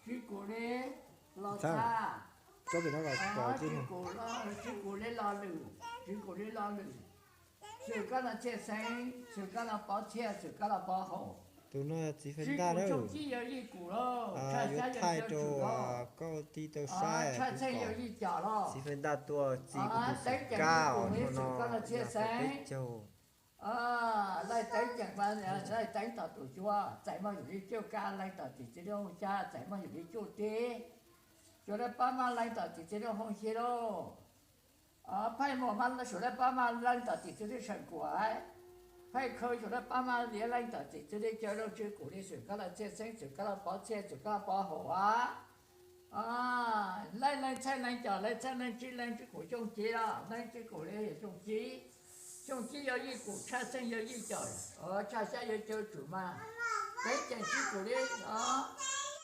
Tswv Kum li los txha, Tswv Kum li los lwm, Tswv Kum li los lwm, Xwm Kab Los Txhiaj Xeeb, Xwm Kab Los Pov Txhiaj, Xwm Kab Los Pov Haum. Tus no Txiv Feej Ntaj, Xyooj Cib yog Yij Kum los, Tshaj Xyab yog Cawv Tsum los, Tshaj Txheej yog Yij Cam los, Txiv Feej Ntaj tuaj txi kuv tus Xwm Kab os, Xwm Kab Los Txhiaj Xeeb. Laij Teeb ceem, Laij Teeb tom Tus Cuab, Txais Maj Yum Li Cuj Kab leej tom tim txiv lub hoob xyab, Txais Maj Yum Li Cuj teb, Suav Dawb Pab Maj leej tom tim txiv lub hoob xyab lauj. Phaij Muas Maj, Suav Dawb Pab Maj leej tom tim txiv lub Seem Kuam, Phaij Khawv, Suav Dawb Pab Maj Liav leej tom tim txiv lub Cawv Lauj, Tswv Kum li, Xwm Kab Los Txhiaj Xeeb, Xwm Kab Los Pov Txhiaj, Xwm Kab Los Pov Haum a. Laij Leej Txhaij Leej Cam, Leej Txhaij Leej Tsib Leej, Tswv Kum Xyooj Cib los, Leej Tswv Kum li Xyooj Cib, Xyooj Cib yog Yij Kum, Tshaj Txheej yog Yij Cam, Tshaj Xyab yog Cawv Tsum mas, Teeb ceem Tswv Kum li os.